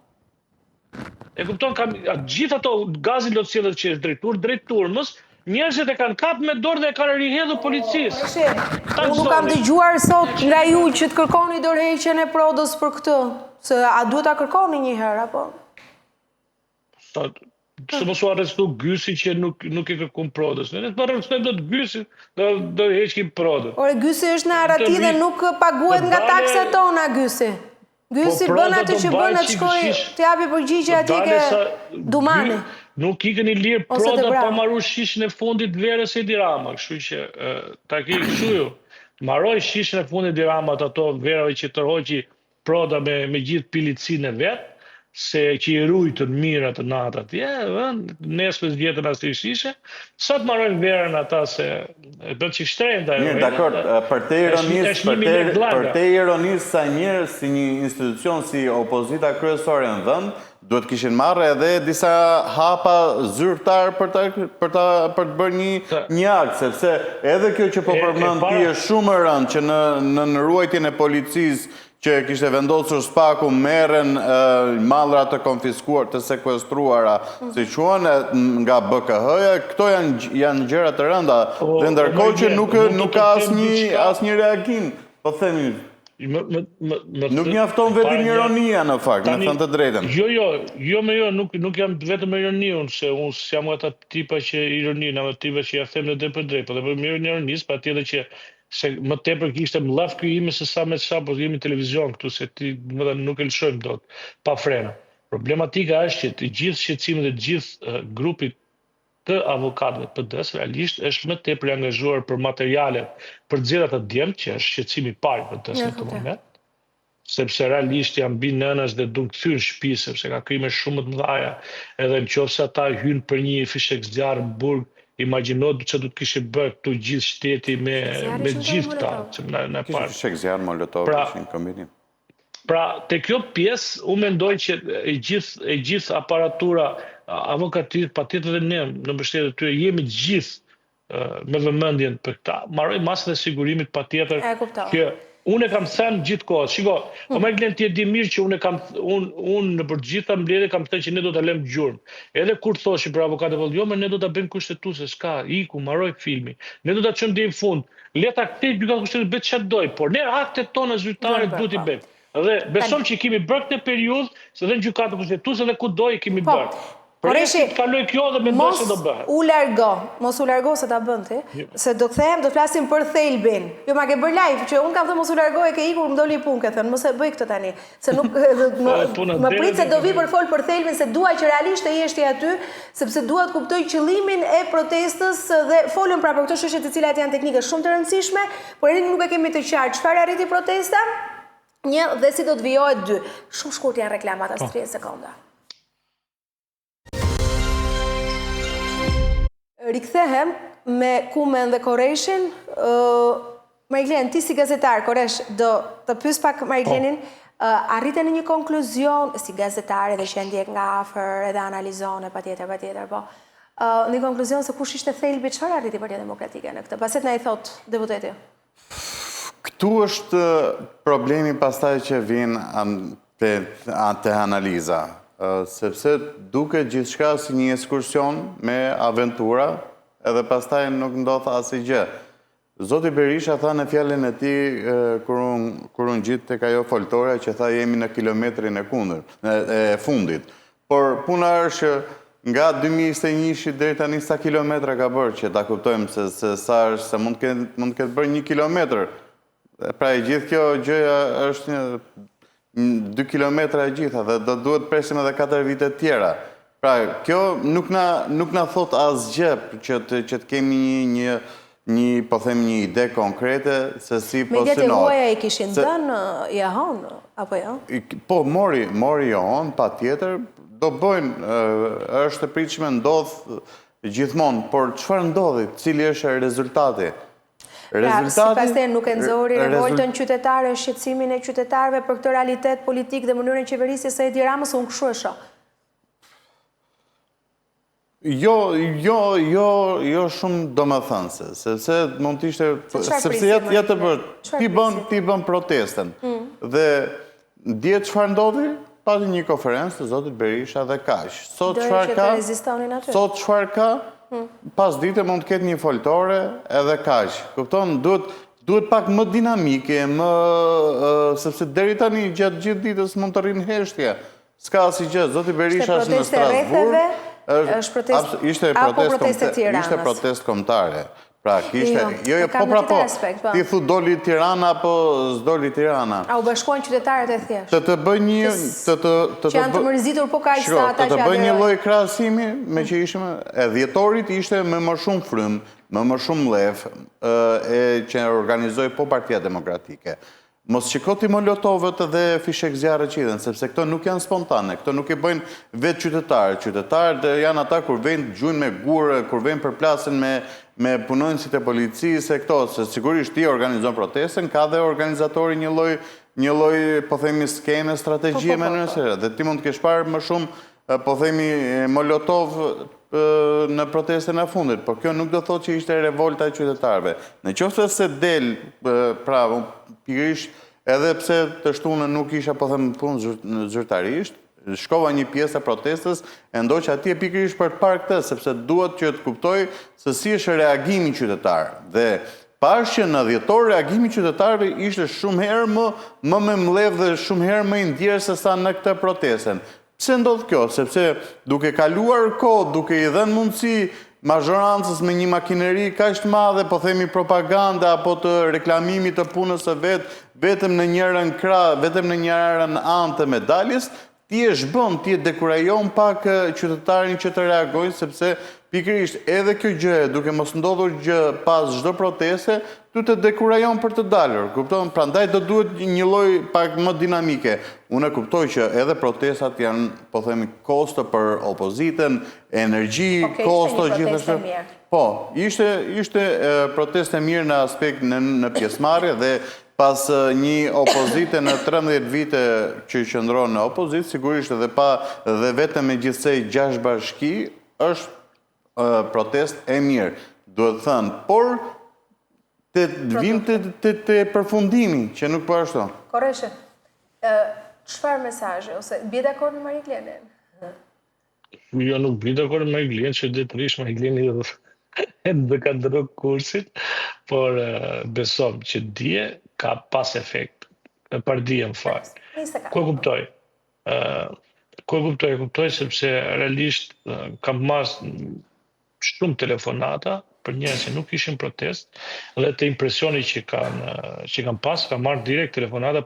E kupton kam gjithë ato gazin lotsjellës që është drejtuar drejt turmës, njerëzit e kanë kap me dorë dhe e kanë rihedhur policisë. Unë nuk kam dëgjuar sot nga ju që të kërkoni dorëheqjen e Prodës për këtë, se a duhet ta kërkoni një herë apo? Sa se mos u arrestu Gysi që nuk nuk e kërkun Prodës. Ne s'po arrestojmë dot Gysin, do do heqim Prodën. Ore Gysi është në arrati dhe nuk paguhet nga taksat tona Gysi. Po Gysi bën atë që bën atë shkojë të japi përgjigje atje ke Dumani. Nuk ikën i lirë Proda pa maru shishen e fundit verës Edi Rama, kështu që ta ke kështu ju. Maroj shishen e fundit Edi Rama të ato verave që tërhoqi Proda me me gjithë pilicinë e vet, se që i rujtën mirë atë natë atje, ë, nesër s'gjetën asnjë shishe, sa të marojnë verën ata se e bën çik shtrenjtë ajo. Mirë, dakord, përtej ironisë, përtej përtej ironisë sa mirë si një institucion si opozita kryesore në vend, duhet kishin marrë edhe disa hapa zyrtar për ta për ta për të bërë një një akt, sepse edhe kjo që po përmend ti është shumë e rëndë që në në ruajtjen e policisë që e kishte vendosur SPAK-u merren mallra të konfiskuar, të sekuestruara, mhm. si quhen nga BKH-ja, këto janë janë gjëra të rënda dhe ndërkohë që nuk nuk ka asnjë asnjë reagim, po themi Më, më, më, më nuk mjafton vetëm ironia në fakt, me thënë të drejtën. Jo, jo, jo me jo, nuk nuk jam vetëm me ironi unë, se unë s'jam nga ata tipa që ironi, nga ata tipa që ja them në drejtpërdrejt, po dhe për mirë ironisë, patjetër që se më tepër kishte mllef ky imi se sa me ça, po jemi në televizion këtu, se ti më dhe nuk e lëshojmë dot pa frena. Problematika është që të gjithë shqetësimet e të gjithë grupit të avokatëve të PD-së realisht është më tepër i angazhuar për materialet për të nxjerrë ata djemtë, që është shqetësimi i parë i PD-së në këtë moment, sepse realisht janë bij nënash dhe duhen kthyer në shtëpi sepse ka krime shumë më të mëdha, edhe në qoftë se ata hynë për një fishekzjarr në burg, imagjino çfarë do të kishte bërë këtu gjithë shteti me me gjithë këta që na na parë. Fishekzjarr, molotov, pra, ishin kombinim. Pra, te kjo pjesë, unë mendoj që e gjithë e gjithë aparatura avokatit, patjetër dhe ne në mbështetje të tyre jemi të gjithë me vëmendjen për këta, maroj masat e sigurimit patjetër që unë e kam thënë gjithë kohës. Shiko, o hmm. Glen ti e di mirë që unë e kam unë unë nëpër të gjitha mbledhjet kam thënë që ne do ta lëmë gjurmë. Edhe kur thoshin për avokatët po jo, më ne do ta bëjmë kushtetuese, s'ka, iku, maroi filmi. Ne do ta çojmë deri në fund. Le ta kthejë gjykata kushtetuese bëjë çfarë dojë, por ne aktet tona zyrtare duhet t'i po. bëjmë. Dhe besom që kemi bërë këtë periudhë, se dhe në gjykatën kushtetuese dhe kudo i kemi po. bërë. Presim të kalojë kjo dhe mendoj se do bëhet. Mos u largo, mos u largo se ta bën ti, jo. se do kthehem, do flasim për thelbin. Jo, ma ke bërë live, që unë kam thënë mos u largo e ke ikur, më doli punë, ke thënë, mos e bëj këtë tani. Se nuk më, po, më prit se do vi për fol për thelbin se dua që realisht të jesh ti aty, sepse dua të kuptoj qëllimin e protestës dhe folëm pra për këto çështje të cilat janë teknike shumë të rëndësishme, por ende nuk e kemi të qartë çfarë arriti protesta. Një dhe si do të vijohet dy. Shumë shkurt janë reklamat as 30 po. sekonda. Rikthehem me Kumen dhe Korreshin. Mariglen, ti si gazetar, Korresh, do të pyes pak Mariglenin, po. arrite në një konkluzion, si gazetar edhe që e ndjek nga afër edhe analizon e patjetër, patjetër, po. Në një konkluzion se kush ishte thelbi, çfarë arriti Partia Demokratike në këtë? Pastaj na i thotë deputeti. Këtu është problemi pastaj që vjen te, te analiza, sepse duket gjithçka si një ekskursion me aventura, edhe pastaj nuk ndodh asgjë. Zoti Berisha tha në fjalën e tij kur u kur u ngjit tek ajo foltorja që tha jemi në kilometrin e kundër, e fundit. Por puna është që nga 2021-shi deri tani sa kilometra ka bërë që ta kuptojmë se se sa është se mund të ketë mund të ketë bërë një kilometër. Pra e gjithë kjo gjëja është një 2 kilometra e gjitha dhe do duhet presim edhe 4 vite të tjera. Pra, kjo nuk na nuk na thotë asgjë që të që të kemi një një një po them një ide konkrete se si po synohet. Mediat e huaja i kishin dhënë jehonë apo jo? Po mori mori jehonë patjetër do bëjnë është e pritshme ndodh gjithmonë, por çfarë ndodhi? Cili është rezultati? Pra, rezultati sipas teje nuk e nxori revoltën qytetare, shqetësimin e qytetarëve për këtë realitet politik dhe mënyrën e qeverisjes së Edi Ramës, unë kështu e shoh. Jo, jo, jo, jo shumë domethënëse, sepse mund të ishte, sepse ja, ja të për, ti bën, ti bën protestën. Mm. Dhe dje çfarë ndodhi? Pati një konferencë të zotit Berisha dhe kaq. Sot çfarë ka? Sot çfarë ka? Mm. Pas dite mund të ketë një foltore edhe kaq. Kupton, duhet duhet pak më dinamike, më sepse deri tani gjatë gjithë ditës mund të rrinë heshtje. S'ka asnjë gjë, zoti Berisha është në Strasburg. Është protestë ishte protestë protestë e Tiranës. Ishte protestë kombëtare. Pra, kishte, jo, jo, jo po pra po. Po. Ti thu doli Tirana apo s'doli Tirana? A u bashkuan qytetarët e thjeshtë? Të të bëj një të të të që janë të mërzitur po kaq sa ata që Të të bëj një lloj krahasimi me që ishim e dhjetorit ishte me më shumë frymë, me më shumë mllef, e që organizoi po Partia Demokratike. Mos shiko ti molotovët dhe fishekzjarrët që hidhen, sepse këto nuk janë spontane, këto nuk i bëjnë vetë qytetarët. Qytetarët janë ata kur vejnë gjujnë me gurë, kur vejnë përplasen me me punonjësit e policisë e këto, se sigurisht ti organizon protestën, ka dhe organizatori një lloj një lloj po themi skeme, strategjie po, po, po, po. dhe ti mund të kesh parë më shumë po themi molotov në protestën e fundit, por kjo nuk do thotë që ishte revolta e qytetarëve. Në qoftë se del, pra, pikërisht edhe pse të shtunën nuk isha, po them, në punë zyrtarisht, shkova një pjesë e protestës, e ndoqa atje pikërisht për të parë këtë, sepse duhet që të kuptoj se si është reagimi qytetar. Dhe pashë që në dhjetor reagimi i qytetarëve ishte shumë herë më më me mllef dhe shumë herë më i ndjerë se sa në këtë protestën. Pse ndodh kjo? Sepse duke kaluar kohë, duke i dhënë mundësi mazhorancës me një makineri kaq të madhe, po themi propagande apo të reklamimit të punës së vet, vetëm në njërën krah, vetëm në njërën anë të medaljes, ti e zhbën, ti e dekurajon pak qytetarin që të reagojnë, sepse pikërisht edhe kjo gjë, duke mos ndodhur gjë pas çdo proteste, Ty të dekurajon për të dalur, kupton? Prandaj do duhet një lloj pak më dinamike. Unë e kuptoj që edhe protestat janë, po themi, kosto për opozitën, energji, okay, kosto gjithashtu. Po, ishte ishte protestë e mirë në aspekt në në pjesëmarrje dhe pas një opozite në 13 vite që qëndron në opozitë, sigurisht edhe pa dhe vetëm me gjithsej 6 bashki, është protestë e mirë, duhet thënë, por të vim te, te, te përfundimi, që nuk po ashtu. Korreshi, çfarë mesazhi, ose bie dakord me Mariglenin? Jo, nuk bie dakord me Mariglenin, që dhe të rish Marigleni dhe dhe ka ndërru kursit, por besom që dje ka pas efekt, pardje më fal. Ku e kuptoj? Ku e kuptoj? E kuptoj sepse realisht kam marrë shumë telefonata për njerëz që nuk ishin protestë dhe të impresioni që kanë që kam pas, kam marrë direkt telefonata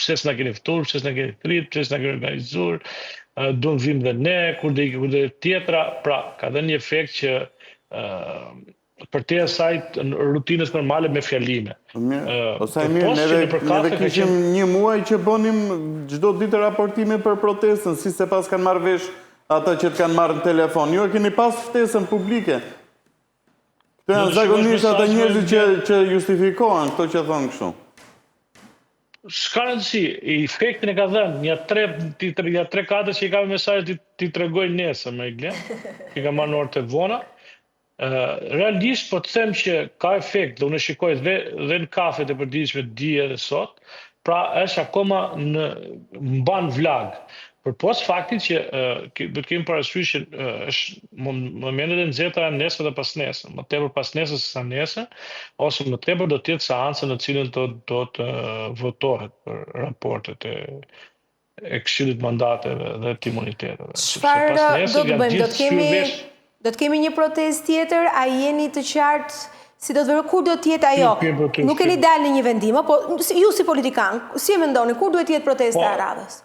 pse s'na keni ftuar, pse s'na keni thirrur, pse s'na keni organizuar, duam vim dhe ne, kur do ikë, kur do tjetra, pra ka dhënë një efekt që përtej asaj rutinës normale me fjalime. Mirë, po sa mirë, neve, neve kishim një muaj që bënim çdo ditë raportime për protestën, si s'e paskan marrë vesh ata që të kanë marrë në telefon. Ju e keni pas ftesën publike. Këto janë zakonisht ata njerëzit që, që justifikohen, këto që thonë kështu. S'ka rëndësi, efektin e ka dhënë, një tre, ti, një tre katër që i kam mesazh t'i, t'i tregoj nesër, Mariglen, i kam marrë në orë të vona, Realisht po të them që ka efekt dhe unë e shikoj dhe dhe në kafet e përditshme dje dhe sot, pra është akoma në mban vlag. Përpos faktit që duhet të kemi parasysh që është momentet e nxehta janë nesër dhe pasnesër, më tepër pasnesër se sa nesër, ose më tepër do të jetë seanca në të cilën do do të votohet për raportet e e Këshillit të Mandateve dhe të Imuniteteve. Çfarë do të bëjmë? Do të kemi do të kemi një protestë tjetër? A jeni të qartë si do të vërë, kur do të jetë ajo? Nuk keni dalë në një vendim, po ju si politikan, si e mendoni, kur duhet të jetë protesta po, e radhës?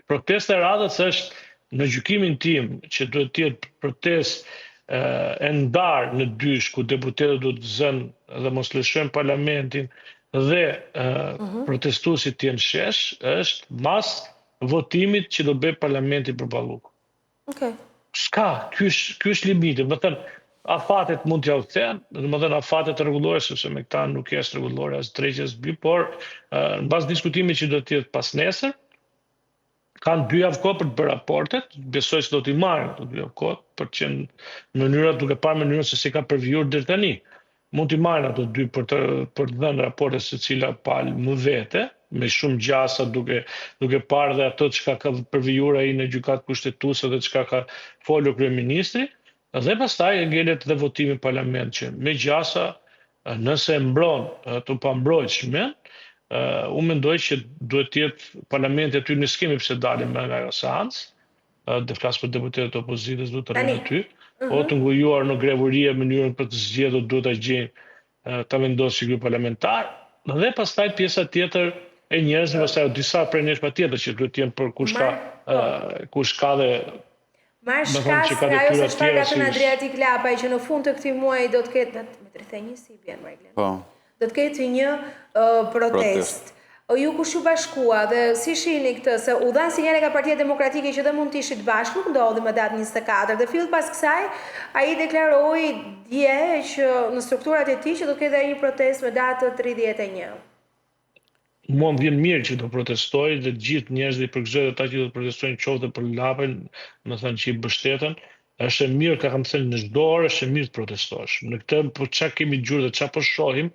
Protesta e radhës është në gjykimin tim që duhet të jetë protestë e ndarë në dysh ku deputetët duhet të zënë dhe mos lëshojnë parlamentin dhe mhm. protestuesit të jenë në shesh, është mas votimit që do bëjë parlamenti për Ballukun. Okej. Okay. S'ka, ky është ky është limiti, domethënë afatet mund t'jua them, domethënë afatet e rregullores sepse me këta nuk është rregullore as dreqi as by, por në bazë diskutimit që do të jetë pasnesër, Kanë dy javë kohë për të bërë raportet, besoj se do t'i marrin ato dy javë kohë për të qenë mënyra duke parë mënyrën se si ka përvijuar deri tani. Mund t'i marrin ato dy për të për të dhënë raporte secila palë më vete, me shumë gjasa duke duke parë dhe ato çka ka përvijuar ai në gjykatë kushtetuese dhe çka ka folur kryeministri, dhe pastaj ngelet dhe votimi në parlament që me gjasa nëse e mbron të pambrojtshmen, unë mendoj që duhet të jetë parlamenti aty, ne s'kemi pse dalim nga ajo seancë, dhe flas për deputetët e opozitës, duhet të rrinë aty, mm -hmm. o të ngujuar në grevë urie mënyrën për të zgjedhur duhet ta gjejnë ta vendosë si grup parlamentar, dhe pastaj pjesa tjetër e njerëzve, pastaj disa prej nesh patjetër që duhet të jenë për kush ka po. kush ka dhe Marr shkas nga ajo se çfarë ka thënë Adriatik Lapaj që në fund të këtij muaji do të ketë me 31 si bjen Marglen. Po. Do të ketë një protestë. O ju kush ju bashkua dhe si shihni këtë se u dhanë sinjale nga Partia Demokratike që dhe mund të ishit bashkë, nuk ndodhi më datë 24 dhe fill pas kësaj ai deklaroi dje që në strukturat e tij që do të ketë edhe një protestë më datë 31. Mua më vjen mirë që do protestojë dhe të gjithë njerëzit i përgëzoj ata që do të protestojnë qoftë dhe për Lapajn, me thënë që i mbështetën, është e mirë, ka kam thënë në çdo orë është e mirë të protestosh. Në këtë po ça kemi dëgjuar dhe ça po shohim,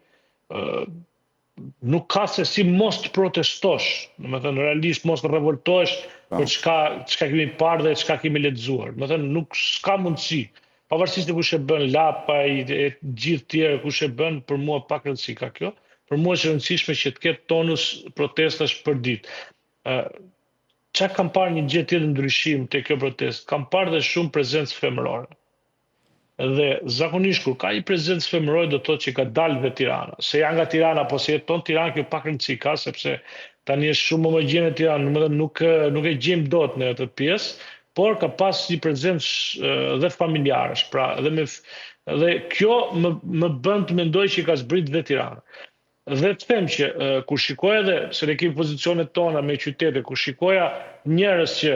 nuk ka se si mos të protestosh, domethënë realisht mos të revoltohesh po. për çka çka kemi parë dhe çka kemi lexuar. Domethënë nuk s'ka mundësi. Pavarësisht se kush e bën Lapaj e gjithë tjerë kush e bën, për mua pak rëndësi ka kjo. Për mua është e rëndësishme që të ketë tonus protestash për ditë. Ë Ça kam parë një gjë tjetër ndryshim te kjo protestë, kam parë dhe shumë prezencë femërore. Dhe zakonisht kur ka një prezencë femërore do të thotë që ka dalë dhe Tirana. Se janë nga Tirana apo se jeton Tiranë, kjo pak rëndësi ka sepse tani është shumë homogjene Tirana, domethënë nuk nuk e gjejmë dot në atë pjesë, por ka pas një prezencë dhe familjarësh, pra dhe me dhe kjo më më bën të mendoj që ka zbrit dhe Tirana. Dhe të them që kur shikoja edhe, se ne kemi pozicionet tona me qytete, kur shikoja njerëz që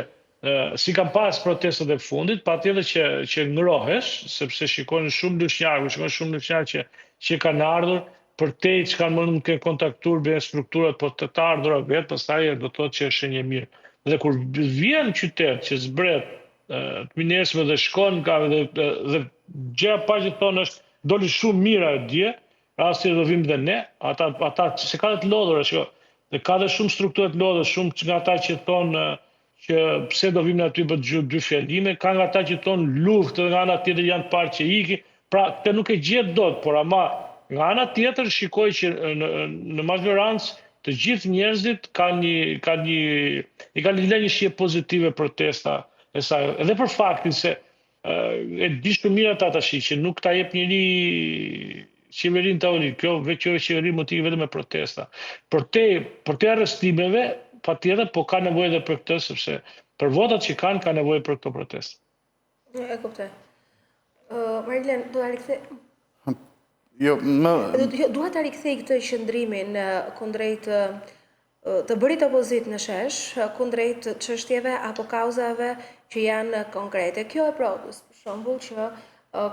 si kam pas protestat e fundit, patjetër që që ngrohesh, sepse shikon shumë lushnjarë, kur shikon shumë lushnjarë që që kanë ardhur përtej që kanë mund të kenë kontaktuar me strukturat, po të të ardhura vetë, pastaj do të thotë që është shenjë e mirë. Dhe kur vjen në qytet që zbret të minesme dhe shkon ka dhe dhe gjëja e parë që thonë është doli shumë mirë ajo dje, Rasti do vim dhe ne, ata ata se ka dhe të lodhur, shiko. Dhe ka dhe shumë struktura të lodhur, shumë nga ata që thonë që pse do vim ne aty për të dëgjuar dy fjalime, ka nga ata që thonë luftë dhe nga ana tjetër janë të parë që ikin. Pra, këtë nuk e gjet dot, por ama nga ana tjetër shikoj që në në mazhorancë të gjithë njerëzit kanë një kanë një i kanë lënë një shije pozitive protesta e saj. Edhe për faktin se E di shumë mirë ata tash që nuk ta jep njeri qeverinë në tavolinë. Kjo veç kjo qeveri mund të ikë vetëm me protesta. Përtej, përtej arrestimeve, patjetër, po ka nevojë edhe për këtë sepse për votat që kanë ka nevojë për këto protesta. E kuptoj. Uh, Mariglen, do ta rikthej Jo, më jo, dua ta rikthej këtë qëndrimin kundrejt Të bërit opozitë në shesh, kundrejt çështjeve apo kauzave që janë konkrete. Kjo e provës, për shembull, që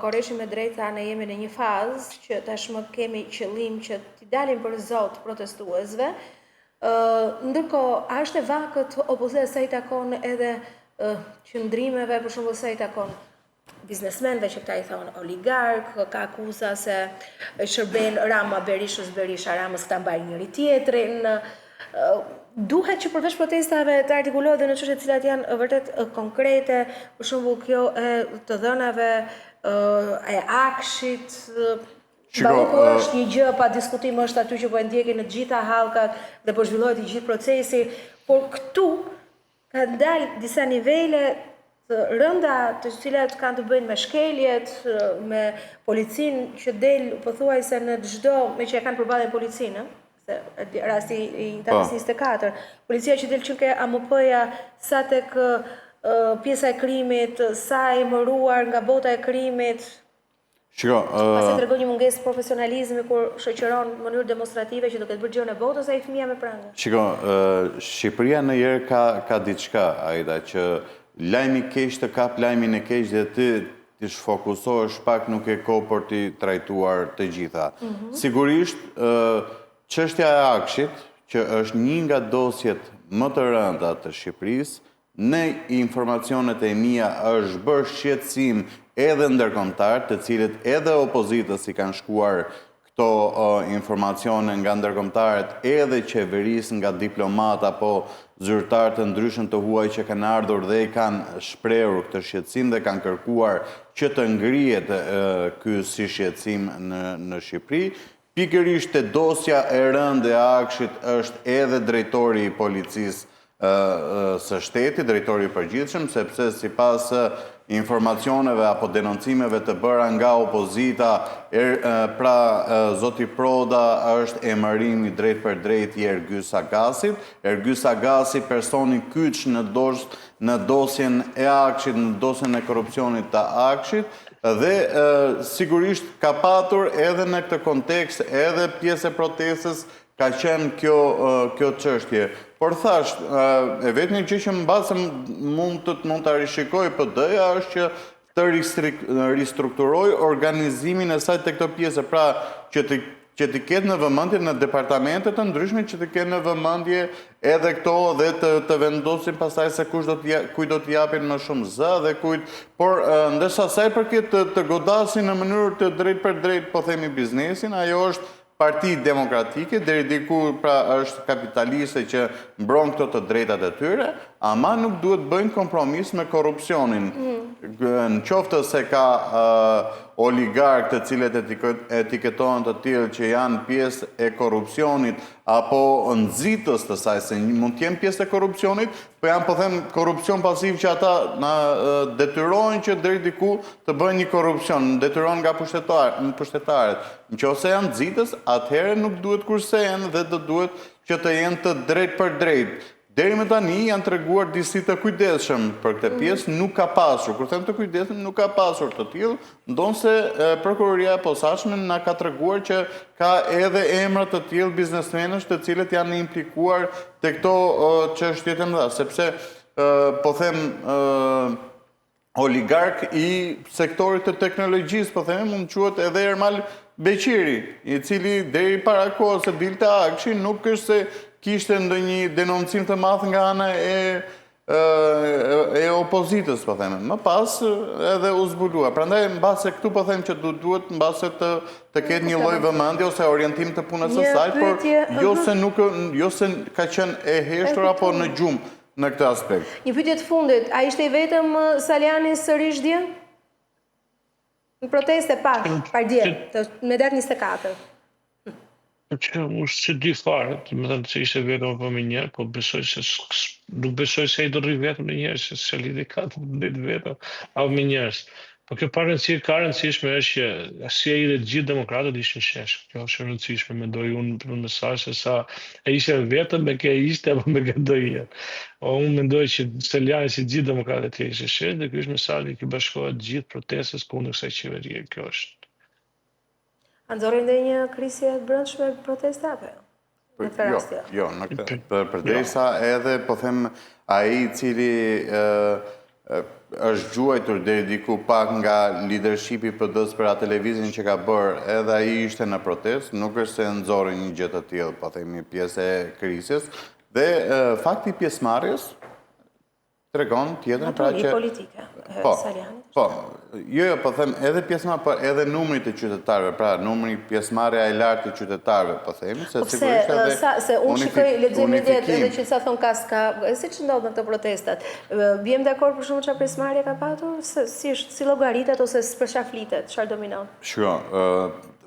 Korreshi me drejtë tha ne jemi në një fazë që tashmë kemi qëllim që t'i dalim për zot protestuesve. Ndërkohë, a është e vakët opozita sa i takon edhe qëndrimeve, për shembull sa i takon biznesmenëve që këta i thonë oligark, ka akuza se shërben Rama Berishës, Berisha Ramës, këta mbajnë njëri tjetrin. Duhet që përveç protestave të artikulohet dhe në çështje të cilat janë vërtet konkrete, për shembull kjo e të dhënave e AKSHI-t, Balluku është një gjë pa diskutim është aty që po e ndjekin në të gjitha hallkat dhe po zhvillohet i gjithë procesi, por këtu Kanë dalë disa nivele të rënda të cilat kanë të bëjnë me shkeljet, me policinë që del pothuajse në çdo, meqë e kanë përballjen policinë, se rasti i datës 24, po. policia që del që ke AMP-ja sa tek pjesa e krimit, sa e emëruar nga bota e krimit, Shiko, ë Pastaj tregon një mungesë profesionalizmi kur shoqëron në mënyrë demonstrative që do ketë bërë xhiron e botës ai fëmija me pranga. Shiko, ë Shqipëria ndonjëherë ka ka diçka, Aida, që lajmi i keq të kap lajmin e keq dhe ti ti shfokusohesh pak nuk ke kohë për t'i trajtuar të gjitha. Sigurisht, ë çështja e AKSHI-t, që është një nga dosjet më të rënda të Shqipërisë, Në informacionet e mia është bërë shqetësim edhe ndërkombëtar, të cilët edhe opozitës i kanë shkuar këto informacione nga ndërkombëtarët edhe qeverisë nga diplomatë apo zyrtarë të ndryshëm të huaj që kanë ardhur dhe i kanë shprehur këtë shqetësim dhe kanë kërkuar që të ngrihet ky si shqetësim në në Shqipëri. Pikërisht te dosja e rëndë e AKSHI-t është edhe drejtori i policisë së shtetit, drejtori i përgjithshëm, sepse sipas informacioneve apo denoncimeve të bëra nga opozita, pra zoti Proda është emërim i drejtpërdrejtë i Ergys Agasit. Ergys Agasi personi kyç në dos, në dosjen e AKSHI-t, në dosjen e korrupsionit të AKSHI-t dhe sigurisht ka patur edhe në këtë kontekst edhe pjesë e protestës ka qenë kjo kjo çështje. Por thashë, e vetmja gjë që mbase mund të mund ta rishikojë PD-ja është që të ristrukturojë organizimin e saj te këto pjesë, pra që të që të ketë në vëmendje në departamente të ndryshme që të kenë në vëmendje edhe këto dhe të të vendosin pastaj se kush do të kujt do të japin më shumë zë dhe kujt, por ndërsa sa i përket të, të godasin në mënyrë të drejtpërdrejtë, po themi biznesin, ajo është Parti Demokratike, deri diku pra është kapitaliste që mbron këto të drejtat e tyre, ama nuk duhet bëjnë kompromis me korrupsionin. Në qoftë se ka oligarkë të cilët etiketohen të tillë që janë pjesë e korrupsionit apo nxitës të saj, se mund të jenë pjesë e korrupsionit, Po janë po them korrupsion pasiv që ata na detyrohen që deri diku të bëjnë një korrupsion, detyrohen nga pushtetar, pushtetarët. Në qoftë se janë nxitës, atëherë nuk duhet kursehen dhe do duhet që të jenë të drejtpërdrejtë. Deri më tani janë treguar disi të kujdesshëm për këtë mhm. pjesë, nuk ka pasur. Kur them të kujdesshëm, nuk ka pasur të tillë, ndonëse prokuroria e posaçme na ka treguar që ka edhe emra të tillë biznesmenësh të cilët janë implikuar te këto çështje të mëdha, sepse po them oligark i sektorit të teknologjisë, po themi mund të quhet edhe Ermal Beqiri, i cili deri para kohës se dilte AKSHI nuk është se kishte ndonjë denoncim të madh nga ana e e opozitës, po themi. Më pas edhe u zbulua. Prandaj mbase këtu po them që du, duhet mbase të të ketë një lloj vëmendje ose orientim të punës së saj, por jo se nuk jo se ka qenë e heshtur apo në gjumë në këtë aspekt. Një pyetje të fundit, a ishte i vetëm Salianji sërish dje? Në protestë e pashë, pardje, me datë 24. Po që unë s'e di fare, domethënë se ishte vetëm apo me njerëz, po besoj se nuk besoj se ai do rri vetëm me njerëz, se s'e lidhi ka të rri vetëm apo me njerëz. Po kjo pa rëndësi, ka rëndësishme është që si ai dhe të gjithë demokratët ishin shesh. Kjo është e rëndësishme, mendoj unë për mesazh se sa e ishte vetëm me kë ishte apo me kë do jetë. O unë mendoj që Salianji si të gjithë demokratët e tjerë ishin shesh dhe ky është mesazhi që bashkohet gjithë protestës kundër kësaj qeverie. Kjo është. A nxorri ndonjë krisje të brendshme protesta apo jo? Në këtë jo, rast jo. Jo, në këtë. Për përderisa edhe po them ai i cili është gjuajtur deri diku pak nga leadershipi i PD-së për atë lëvizjen që ka bërë, edhe ai ishte në protestë, nuk është se nxorri një gjë të tillë, po themi pjesë e krisjes dhe fakti i pjesëmarrjes tregon tjetrën pra që politike po, po, jo, jo, po them edhe pjesëmarrja, po edhe numri të qytetarëve, pra numri pjesëmarrja e lartë e qytetarëve, po themi se po sigurisht edhe sa se unë shikoj lexoj mediat edhe që sa thon ka s'ka, siç ndodh në këto protestat. Biem dakord për shkak çfarë pjesëmarrje ka patur, se si është si llogaritet ose për çfarë flitet, çfarë dominon. Shiko, ë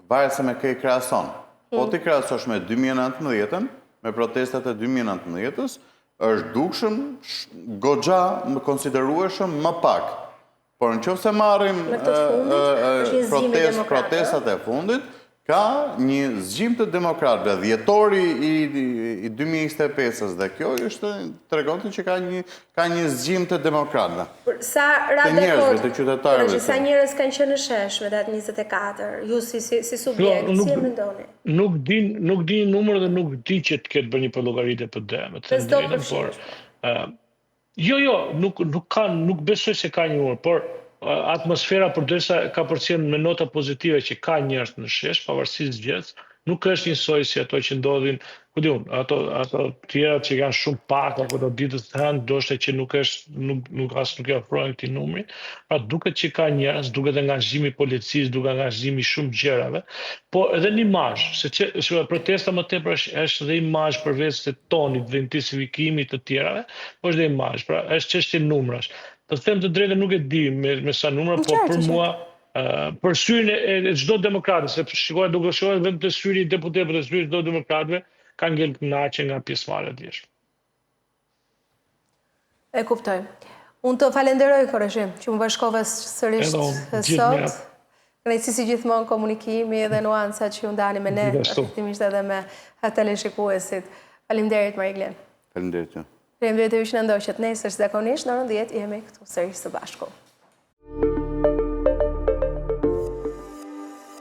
varet se me kë i krahason. Po mm. t'i krahasosh me 2019-ën, me protestat e 2019-ës, është dukshëm goxha më konsiderueshëm më pak. Por në qoftë se marrim protest, protestat e fundit, ka një zgjim të demokratëve. Dhjetori i, i 2025-ës dhe kjo është tregonte që ka një ka një zgjim të demokratëve. Sa ra të njerëzve, të qytetarëve. Sa njerëz kanë qenë në shesh me datë 24, ju si si si subjekt, jo, si e mendoni? Nuk di, nuk di numër dhe nuk di që të ketë bërë një përllogaritje PD, me të thënë drejtën, por ë jo, jo, nuk nuk ka, nuk besoj se ka një numër, por atmosfera përderisa ka përcjellë me nota pozitive që ka njerëz në shesh, pavarësisht gjës, Nuk është njësoj si ato që ndodhin, ku di unë, ato ato tjerat që janë shumë pak apo do ditës të hënë, ndoshta që nuk është nuk nuk as nuk i afrohen këtij numri. Pra duket që ka njerëz, duket angazhimi i policisë, duket angazhimi i shumë gjërave, po edhe në imazh, se që se protesta më tepër është është dhe imazh përveç se tonit dhe intensifikimit të tjerave, po është dhe imazh, pra është çështje numrash. Të them të drejtën nuk e di me me sa numra, po për mua për syrin e çdo demokrati, se shikoj duke shikuar vetëm te syri i deputetëve, te syri i çdo demokratëve, kanë ngel të kënaqur nga pjesëmarrja e djeshme. E kuptoj. Unë të falenderoj, Korreshi, që m'u bashkove sërish sot. Kënaqësi si gjithmonë komunikimi dhe nuancat që ju ndani me ne, efektivisht edhe me teleshikuesit. Faleminderit, Mariglen. Faleminderit ju. Faleminderit ju që na ndoqët nesër, si zakonisht, në orën 10 jemi këtu sërish së bashku.